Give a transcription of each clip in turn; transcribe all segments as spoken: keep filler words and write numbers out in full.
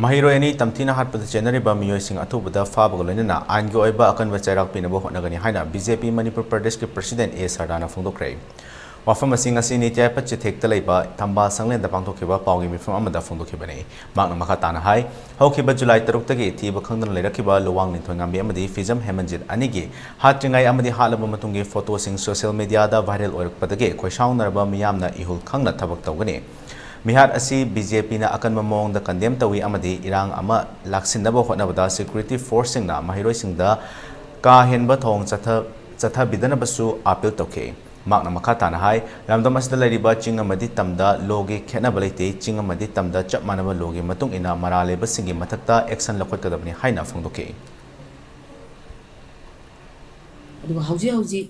ꯃꯍꯩꯔꯣꯏ ꯑꯅꯤ ꯇꯝꯊꯤꯅ ꯍꯥꯠꯄꯗ ꯆꯦꯟꯅꯔꯤꯕ ꯃꯤꯑꯣꯏꯁꯤꯡ ꯑꯊꯨꯕꯗ ꯐꯥꯕꯒ ꯂꯣꯏꯅꯅ ꯑꯥꯏꯟꯒꯤ ꯑꯣꯏꯕ ꯑꯀꯟꯕ ꯆꯩꯔꯥꯛ ꯄꯤꯅꯕ ꯍꯣꯠꯅꯒꯅꯤ ꯍꯥꯏꯅ ꯕꯤ ꯖꯦ ꯄꯤ ꯃꯅꯤꯄꯨꯔ ꯄ꯭ꯔꯗꯦꯁꯀꯤ ꯄ꯭ꯔꯁꯤꯗꯦꯟ ꯑꯦ ꯁꯔꯗꯥꯅ ꯐꯣꯡꯗꯣꯛꯈ꯭ꯔꯦ꯫ ꯋꯥꯐꯝ ꯑꯁꯤ ꯉꯁꯤ ꯅꯤꯇꯤ ꯑꯥꯌꯣꯒ ꯆꯤꯊꯦꯛꯇ ꯂꯩꯕ ꯊꯝꯕꯥꯜ ꯁꯪꯂꯦꯟꯗ ꯄꯥꯡꯊꯣꯛꯈꯤꯕ ꯄꯥꯎꯒꯤ ꯃꯤꯐꯝ ꯑꯃꯗ ꯐꯣꯡꯗꯣꯛꯈꯤꯕꯅꯤ꯫ ꯃꯍꯥꯛꯅ ꯃꯈꯥ ꯇꯥꯅ ꯍꯥꯏ, ꯍꯧꯈꯤꯕ ꯖꯨꯂꯥꯏ ꯇꯔꯨꯛꯇꯒꯤ ꯊꯤꯕ ꯈꯪꯗꯅ ꯂꯩꯔꯛꯈꯤꯕ ꯂꯨꯋꯥꯡ ꯅꯤꯡꯊꯣꯏꯉꯥꯝꯕꯤ ꯑꯃꯗꯤ ꯐꯤꯖꯝ ꯍꯦꯃꯟꯖꯤꯠ ꯑꯅꯤꯒꯤ ꯍꯥꯠꯇ꯭ꯔꯤꯉꯩ ꯑꯃꯗꯤ ꯍꯥꯠꯂꯕ ꯃꯇꯨꯡꯒꯤ ꯐꯣꯇꯣꯁꯤꯡ ꯁꯣꯁꯤꯌꯦꯜ ꯃꯤꯗꯤꯌꯥꯗ ꯚꯥꯏꯔꯦꯜ ꯑꯣꯏꯔꯛꯄꯗꯒꯤ ꯈꯣꯏꯁꯥꯎꯅꯔꯕ ꯃꯤꯌꯥꯝꯅ ꯏꯍꯨꯜ ꯈꯪꯅ ꯊꯕꯛ ꯇꯧꯒꯅꯤ꯫ ꯃꯤꯍꯥꯠ ꯑꯁꯤ ꯕꯤ ꯖꯦ ꯄꯤꯅ ꯑꯀꯟꯕ ꯃꯑꯣꯡꯗ ꯀꯟꯗꯦꯝ ꯇꯧꯏ ꯑꯃꯗꯤ ꯏꯔꯥꯡ ꯑꯃ ꯂꯥꯛꯁꯤꯟꯅꯕ ꯍꯣꯠꯅꯕꯗ ꯁꯦꯀ꯭ꯌꯨꯔꯤꯇꯤ ꯐꯣꯔꯁꯁꯤꯡꯅ ꯃꯍꯩꯔꯣꯏꯁꯤꯡꯗ ꯀꯥ ꯍꯦꯟꯕ ꯊꯧꯑꯣꯡ ꯆꯠꯊ-, ꯆꯠꯊꯕꯤꯗꯅꯕꯁꯨ ꯑꯥꯄꯤꯜ ꯇꯧꯈꯤ꯫ ꯃꯍꯥꯛꯅ ꯃꯈꯥ ꯇꯥꯅ ꯍꯥꯏ, ꯂꯝꯗꯝ ꯑꯁꯤꯗ ꯂꯩꯔꯤꯕ ꯆꯤꯡ ꯑꯃꯗꯤ ꯇꯝꯗ ꯂꯣꯒꯤ ꯈꯦꯠꯅꯕ ꯂꯩꯇꯦ, ꯆꯤꯡ ꯑꯃꯗꯤ ꯇꯝꯗ ꯆꯞ ꯃꯥꯟꯅꯕ ꯂꯣꯒꯤ ꯃꯇꯨꯡ ꯏꯟꯅ ꯃꯔꯥꯜ ꯂꯩꯕꯁꯤꯡꯒꯤ ꯃꯊꯛꯇ ꯑꯦꯛꯁꯟ ꯂꯧꯈꯠꯀꯗꯕꯅꯤ ꯍꯥꯏꯅ ꯐꯣꯡꯗꯣꯛꯈꯤ꯫ ꯑꯗꯨꯒ ꯍꯧꯖꯤꯛ ꯍꯧꯖꯤꯛ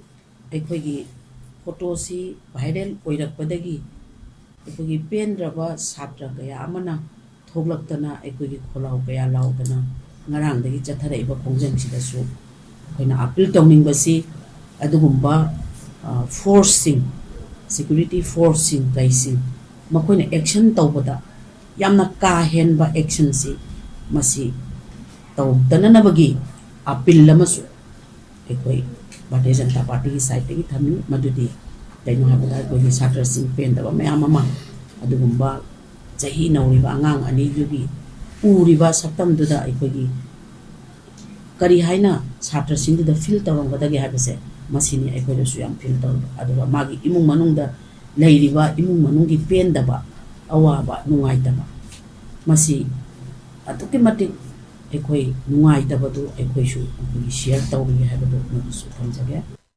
ꯑꯩꯈꯣꯏꯒꯤ ꯐꯣꯇꯣꯁꯤ ꯚꯥꯏꯔꯦꯜ ꯑꯣꯏꯔꯛꯄꯗꯒꯤ ꯑꯩꯈꯣꯏꯒꯤ ꯄꯦꯟꯗ꯭ꯔꯕ ꯁꯥꯇ꯭ꯔ ꯀꯌꯥ ꯑꯃꯅ ꯊꯣꯛꯂꯛꯇꯅ ꯑꯩꯈꯣꯏꯒꯤ ꯈꯣꯜꯂꯥꯎ ꯀꯌꯥ ꯂꯥꯎꯗꯅ ꯉꯔꯥꯡꯗꯒꯤ ꯆꯠꯊꯔꯛꯏꯕ ꯈꯣꯡꯖꯪꯁꯤꯗꯁꯨ ꯑꯩꯈꯣꯏꯅ ꯑꯥꯄꯤꯜ ꯇꯧꯅꯤꯡꯕꯁꯤ ꯑꯗꯨꯒꯨꯝꯕ, ꯑ, ꯐꯣꯔꯁꯁꯤꯡ, ꯁꯦꯀ꯭ꯌꯨꯔꯤꯇꯤ ꯐꯣꯔꯁꯁꯤꯡ ꯀꯩꯁꯤꯡ ꯃꯈꯣꯏꯅ ꯑꯦꯛꯁꯟ ꯇꯧꯕꯗ ꯌꯥꯝꯅ ꯀꯥ ꯍꯦꯟꯕ ꯑꯦꯛꯁꯟꯁꯤ ꯃꯁꯤ ꯇꯧꯗꯅꯅꯕꯒꯤ ꯑꯥꯄꯤꯜ ꯑꯃꯁꯨ ꯑꯩꯈꯣꯏ ꯚꯥꯔꯇꯤꯌ ꯖꯅꯇꯥ ꯄꯥꯔꯇꯤꯒꯤ ꯁꯥꯏꯠꯇꯒꯤ ꯊꯝꯃꯤ꯫ ꯃꯗꯨꯗꯤ ꯀꯩꯅꯣ ꯍꯥꯏꯕꯗ ꯑꯩꯈꯣꯏꯒꯤ ꯁꯥꯇ꯭ꯔꯁꯤꯡ ꯄꯦꯟꯗꯕ ꯃꯌꯥꯝ ꯑꯃ ꯑꯗꯨꯒꯨꯝꯕ ꯆꯍꯤ ꯅꯧꯔꯤꯕ ꯑꯉꯥꯡ ꯑꯅꯤꯗꯨꯒꯤ ꯎꯔꯤꯕ ꯁꯛꯇꯝꯗꯨꯗ ꯑꯩꯈꯣꯏꯒꯤ ꯀꯔꯤ ꯍꯥꯏꯅ ꯁꯥꯇ꯭ꯔꯁꯤꯡꯗꯨꯗ ꯐꯤꯜ ꯇꯧꯔꯝꯒꯗꯒꯦ ꯍꯥꯏꯕꯁꯦ ꯃꯁꯤꯅꯤ ꯑꯩꯈꯣꯏꯗꯁꯨ ꯌꯥꯝ ꯐꯤꯜ ꯇꯧꯔꯤꯕ꯫ ꯑꯗꯨꯒ ꯃꯥꯒꯤ ꯏꯃꯨꯡ ꯃꯅꯨꯡꯗ ꯂꯩꯔꯤꯕ ꯏꯃꯨꯡ ꯃꯅꯨꯡꯒꯤ ꯄꯦꯟꯗꯕ, ꯑꯋꯥꯕ, ꯅꯨꯡꯉꯥꯏꯇꯕ, ꯃꯁꯤ ꯑꯗꯨꯛꯀꯤ ꯃꯇꯤꯛ ꯑꯩꯈꯣꯏ ꯅꯨꯡꯉꯥꯏꯇꯕꯗꯨ ꯑꯩꯈꯣꯏꯁꯨ ꯑꯩꯈꯣꯏꯒꯤ ꯁꯤꯌꯔ ꯇꯧꯔꯤ ꯍꯥꯏꯕꯗꯨ ꯃꯗꯨꯁꯨ ꯊꯝꯖꯒꯦ꯫